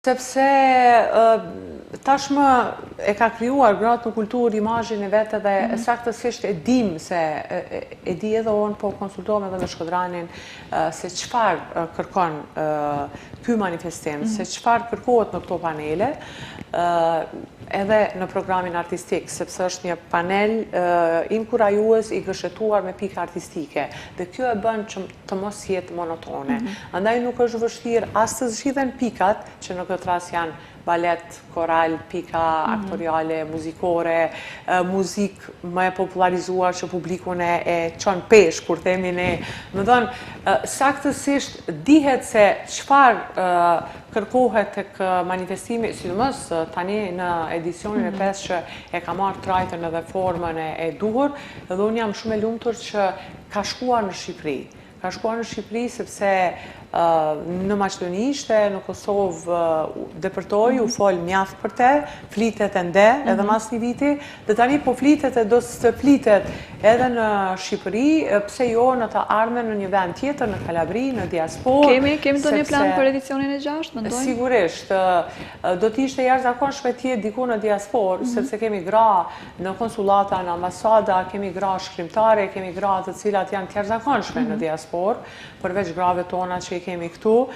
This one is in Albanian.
Sepse tashmë e ka krijuar Gratë në Kulturë imazhin e vet edhe saktësisht e dim se e di edhe unë po konsultohem edhe me Shkodranin se çfarë kërkon ky manifestim, se çfarë kërkohet në këto panele, edhe në programin artistik, sepse është një panel inkurajues i gërshetuar me pika artistike dhe kjo e bën që të mos jetë monotone. Andaj nuk është vështirë as të zgjidhen pikat, që në këtë rast janë balet, koral, pika aktoriale, muzikore, muzikë më e popullarizuar që publikun e çon peshë, kur themi ne. Domethënë, saktësisht dihet se çfarë kërkohet tek manifestimi, sidomos tani në edicionin e 5 që e ka marrë trajtën edhe formën e duhur, dhe unë jam shumë e lumtur që ka shkuar në Shqipëri. Ka shkuar në Shqipëri sepse në Maqedoni ishte, në Kosovë depërtoi, u fol mjaft për te, flitet ende edhe mas një viti, dhe tani po flitet e do të flitet edhe në Shqipëri, pse jo në të ardhmen në një vend tjetër, në Kalabri, në diasporë. Kemi, kemi ndonjë plan për edicionin e 6, mendojmë? Sigurisht, do të ishte jashtëzakonshme të jetë diku në diasporë, sepse kemi gra Në konsullata, në ambasada, kemi gra shkrimtare, kemi gra të cilat janë të jashtëzakonshme në diasporë, përveç grave tona që i kemi këtu.